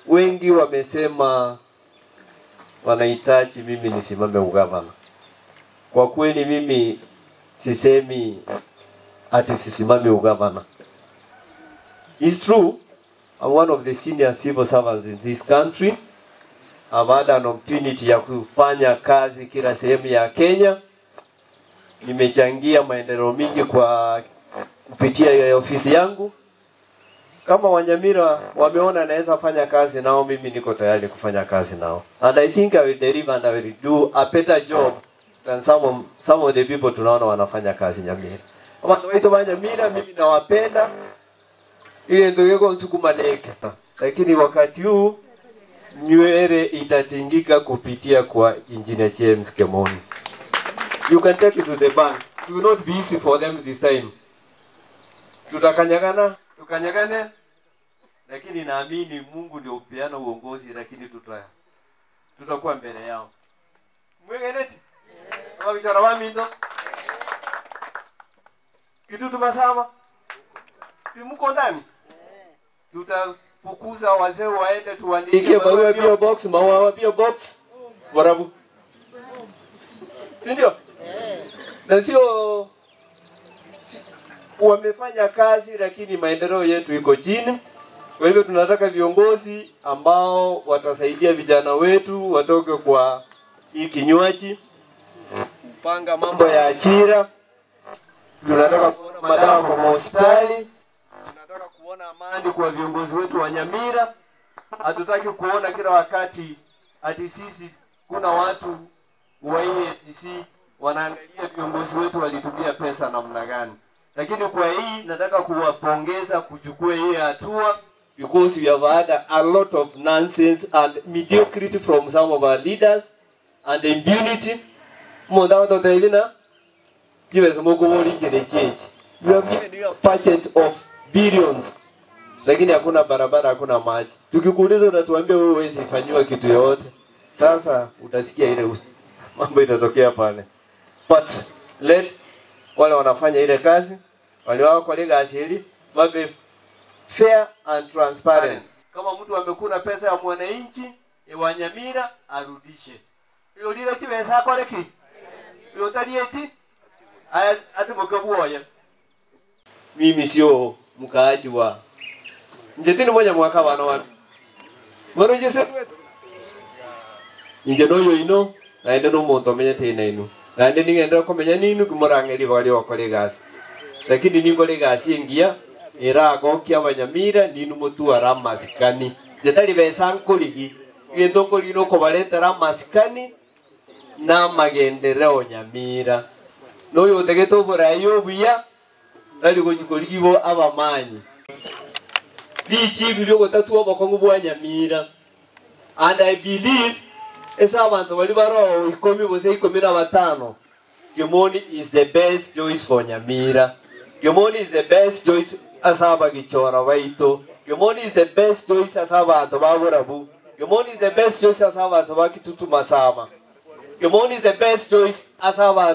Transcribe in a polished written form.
Wengi wamesema wanahitaji mimi nisimame ugavana. Kwa kweli mimi sisemi ati sisimame ugavana. It's true, I'm one of the senior civil servants in this country. I've had an opportunity ya kufanya kazi kila sehemu ya Kenya. Nimechangia maendeleo mingi kwa kupitia ofisi yangu. Kama Wanyamira wameona naweza fanya kazi nao, mimi niko tayari kufanya kazi nao. And I think I will deliver and I will do a better job than some of the people tunaona wanafanya kazi Nyamira. Abantu wetu wa Nyamira mimi nawapenda. Ile ndio yego nsukuma neke. Lakini wakati huu nywele itatingika kupitia kwa Engineer James Kemoni. You can take it to the bank. It will not be easy for them this time. Tutakanyagana, tukanyagane. Lakini naamini Mungu ndio upeana uongozi, lakini tutakuwa mbele yao. Mwegeneti? Kama bichara wa mindo? Kitu tumasama? Simuko ndani? Tutafukuza wazee waende tuandike barua PO box, maua PO box. Warabu. Si ndio? Na sio wamefanya kazi lakini maendeleo yetu iko chini. Kwa hivyo tunataka viongozi ambao watasaidia vijana wetu watoke kwa hii kinywaji, kupanga mambo ya ajira. Tunataka kuona madawa kwa hospitali. Tunataka kuona amani kwa viongozi wetu wa Nyamira. Hatutaki kuona kila wakati ati sisi kuna watu wa EACC wanaangalia viongozi wetu walitumia pesa namna gani. Lakini kwa hii nataka kuwapongeza kuchukua hii hatua, because we have had a lot of nonsense and mediocrity from some of our leaders and impunity. Monda watotelina jiwe smoke wali change. We have given you a budget of billions, lakini hakuna barabara, hakuna maji. Tukikuuliza unatuambia wewe huwezi fanyiwa kitu yoyote. Sasa utasikia ile mambo itatokea pale. But let wale wanafanya ile kazi, wale wao kwa ile asili, wabe fair and transparent. Kama mtu amekula pesa ya mwananchi wa Nyamira arudishe. Hiyo lile chiweza kwa leki. Hiyo talieti atimukabuoya. Mimi sio mkaaji wa njetini moja mwaka wana wa. Mwana jese inje noyo ino na ende no muntu menye tena ino. Na ende ningenda komenya ninu kumurangeri wali wakore gasi. Lakini ningore gasi ingia iragokia Wanyamira ninu mutu aramasikani. Jetari besa nkurigi. Gento kurino kobaretera masikani na magendereo Nyamira. Noyo utegeto burayo buya nali gochikorigibo abamanyi. Lichi bilio gotatu abakongu bwa Nyamira. And I believe esa abantu bali baro 10 bose 15. Kemoni is the best choice for Nyamira. Kemoni is the best choice asaba gichora waito. Kemoni is the best choice asaba abantu baburabu. Kemoni is the best choice asaba abantu bakitutu masaba. Kemoni is the best choice asaba